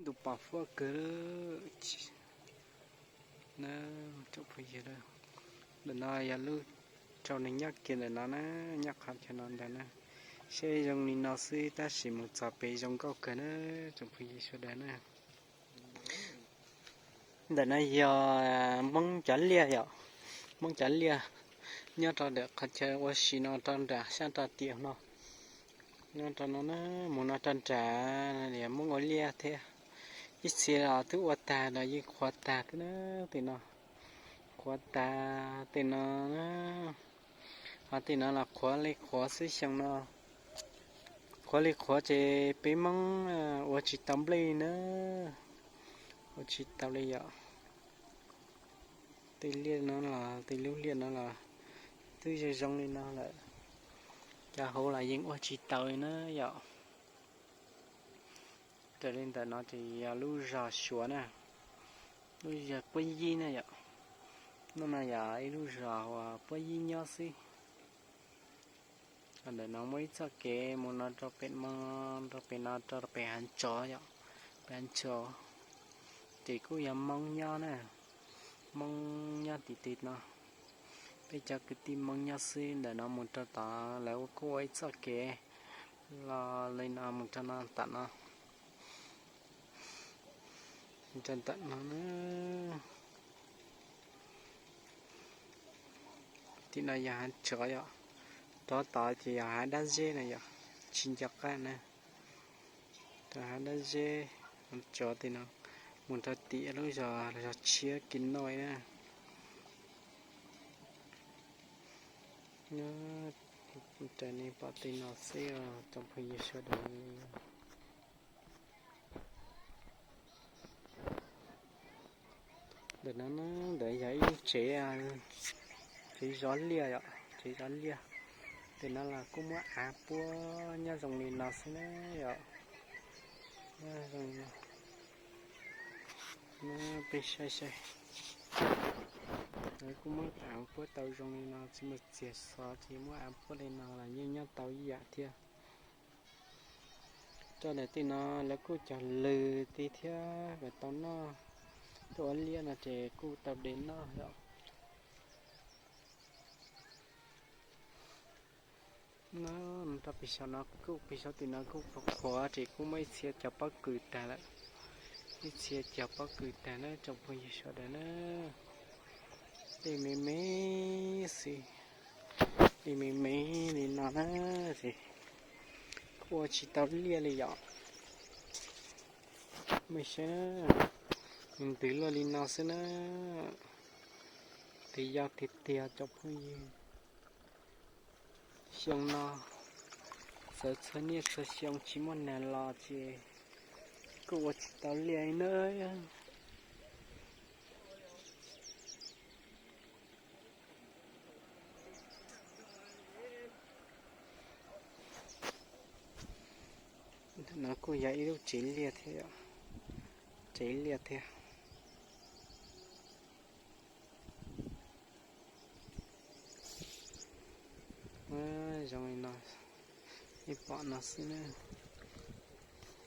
Ntuj pom huab kawg na. Ntawm no yog lub rau neeg nyob kiag ntawm no na, nyob qhov chaw no ntag na. Seb zoo li no xwb tab sis mus txog pem zoo nkauj kawg na, tsoom phooj ywg sawv daws na. Ntawm no yog Hmoob cov liaj yom, Hmoob cov liaj nyob rau ntawm qhov chaw ua si no rau nram sab rau tiam no. Nyob rau no na, mus no rau nram, Hmoob ua liaj thiab. Ib txhia los twb ua tag los yeej qhuav tag thiab na, tim no qhuav tag tim no na. Ho tim no los qhuav li qhuav xwb xyoo no. Qhuav li qhuav ces peb Hmoob ua tsis tau nplej na, ua tsis tau li yom. Tej liaj no los tej lub liaj no los twb zoo zoo li no lawm, cov hauv los yeej ua tsis tau li na yom. Raws li ntawm no ces yog lub zos Suav na, lub zos Puab Yib na yom. Hnub no yog ib lub zos uas Puab Yib nyob xwb. Ntawm no muaj ib txoj kev mus no rau pem no, rau pem no rau pem hav tsov yom, pem hav tsov. Ces kuj yog Hmoob nyob na, Hmoob nyob tim tim no. Peb cov kwv tij Hmoob nyob xwb. Ntawm no mus rau tod lawv kuj ua ib txoj kev los li no mus rau no tom no, rau tom no na. Tim no yog hav tsov yom, rov tod ces yog hav dab zeb na yom, tsis nco qab na. Rau hav dab zeb, tsov tim no mus rau tim lub zos, zos tshiab Kis Noj na. Raws nej pom tim no xwb os tsoom phooj ywg sawv daws. Ntawm no na, ntawd yog ib lub tsev, tsev zov liaj yom, tsev zov liaj. Tim no los kuj muab av puab nyob zoo li no xwb na yom. Nyob zoo li no, peb saib saib. Lawv kuj muab av puab tau zoo li no, tsis muaj txiag xov ces muab av puab li no los yeej nyob tau ib yam thiab. Rau ntawm tim no lawv kuj cog lws tid thiab kom tau noj, tuaj ua liaj no ces kuj tau de noj yom. Nyob rau pem saum no kuj, pem saum tim no kuj qhuav qhuav ces kuj muaj ib txhia cog pob kws tag lawm, ib txhia cog pob kws tag na tsoom phooj ywg sawv daws na. Dej me me xwb, dej me me li no na, ces kuj ua tsis tau liaj li yom. Mej saib na, ntws luaj li no xwb na, ntws yau tiag tiag tsoom phooj ywg. Xyoo no txawv txhua niaj txhua xyoo tsis muaj nag los ces kuj ua tsis tau liaj li na. No kuj yog ib lub tsev liaj thiab, tsev liaj thiab. Zoo li no, nej pom no xwb na,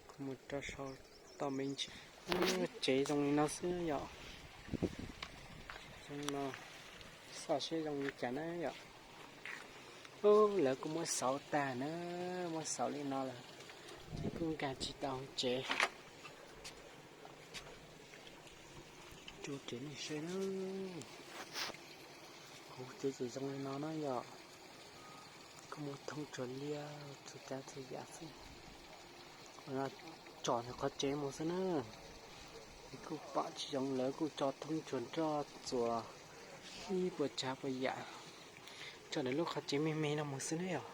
kuv mus rau saum toj me ntsis. Tsev zoo li no xwb yom. Zoo no, xauj seb zoo li cas na yom. Ub, lawv kuj muab xauv tag na, muab xauv li no lawm ces kuj nkag tsis tau hauv tsev. Tsuas tsev nej saib na, kuv tsev ces zoo li no na yom. Kuj muaj thoob tsuag liaj txhua tsav txhua yam xwb. Tsom ntawm qhov tsev mus xwb na, es kuj pom tsis zoo lawv kuj tso thoob tsuag nroj txuas ib puas tsav puas yam, tso ntawm lub qhov tsev me me no mus xwb na yom.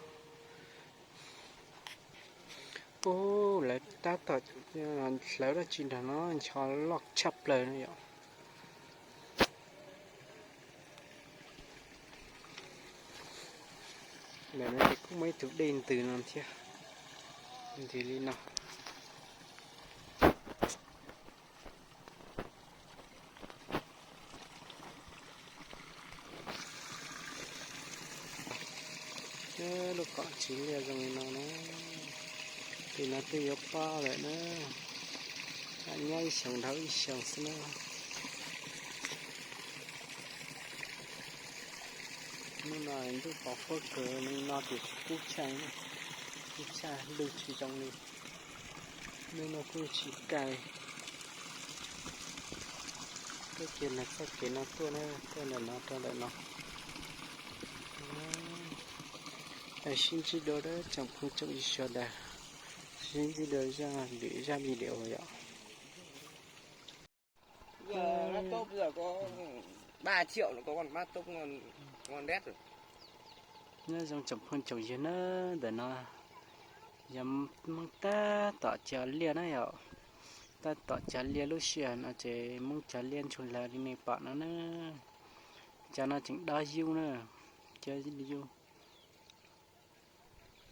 Ub, lawv tab tom hlawv dab tsi nrog no, ncho loj tshaj plaws no yom. Ntawm no ces kuj muaj ib tug dej ntws no thiab, ntws li no. Lub qhov tsev liaj zoo li no na, tim no twb yuav pob lawm na. Nyob ib xyoos dhau ib xyoos xwb na. Hnub no ntuj pos huab kawg li no ces kub tshaj, kub tshaj, ntuj tsis zoo li. Hnub no kuj tsis kaj. Tuaj kiag ntawm txoj kev no tuaj na, tuaj ntawm no rau ntawm no. Sib ntsib dua tsoom phooj tsoom ywg sawv daws, sib ntsib dua zaj video, zaj video yom. Nyob zoo tsoom phooj tsoom ywg na, ntawm no yog Hmoob tab tom cog liaj na yom. Tab tom cog liaj, lub sij hawm no ces Hmoob cog liaj ntsuag lawm li nej pom no na. Cov no tseem dob yub na, cov yub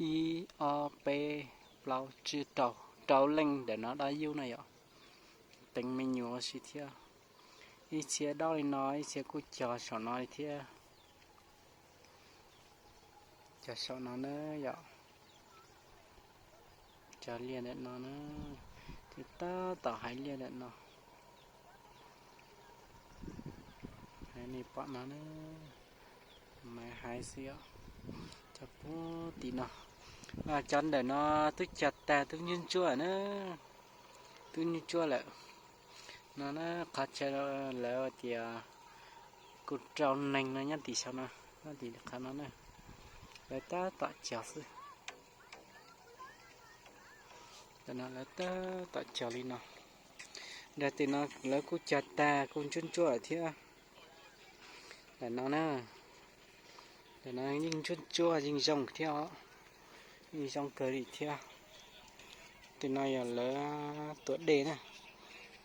ib, ob, peb, plaub, tsib, rau, rau leej ntawm no dob yub na yom. Teev me nyuam ua si thiab. Ib txhia dob li no, ib txhia kuj cog saum no li thiab. Cog saum no na yom. Cog liaj ntawm no na, ces tab tom haiv liaj ntawm no. Haiv nej pom no na, mas haiv xwb yom. Cog puag tim no, cov ntawm no twb cog tag, twb ntsuab ntsuab na, twb ntsuab ntsuab lawm. No na, qhov chaw lawv tias kuj rau neeg no nyob tim saum no, nyob tim qhov no na. Lawv tab tom cog xwb. Ntawm no lawv tab tom cog li no. Nram tim no lawv kuj cog tag, kuj ntsuab ntsuab thiab. Ntawm no na, ntawm no yeej ntsuab ntsuab, yeej zoo thiab os, yeej zoo kawg li thiab. Tim no yog lawv tuav dej na,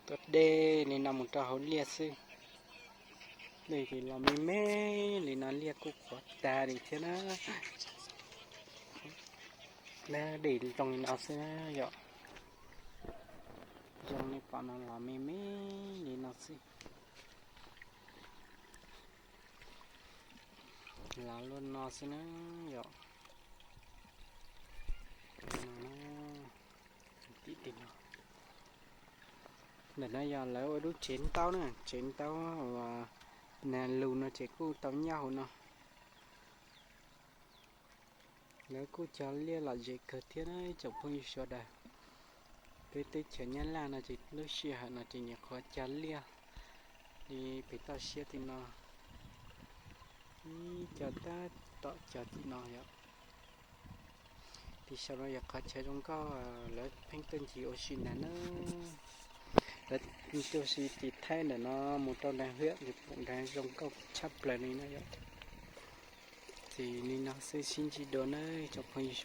tuav dej li no mus rau hauv liaj xwb. Dej ces los me me li no, liaj kuj qhuav tag li thiab na. Dej zoo li no xwb na yom. Zoo li pom no los me me li no xwb. Los luaj no xwb na yom. Tim no, ntawm no yog lawv ua lub tsev ntaub na, tsev ntaub uas nag lug no ces kuj tau nyob hauv no. Lawv kuj cog liaj lom zem kawg thiab na ib tsoom phooj ywg sawv daws. Peb teb chaws Nyab Laj no ces lub sij hawm no ces nyuam qhuav cog liaj li pem toj siab tim no, ib co tab tom cog tim no yom. Tim saum no yog qhov chaw zoo nkauj, lawv pheej tuaj ncig ua si ntag na. Lawv tuaj si tim Thaib ntawm no mus rau nram Hiab, pum nrad zoo nkauj tshaj plaws li na yom. Ces li no xwb, sib ntsib dua na tsoom phooj ywg sawv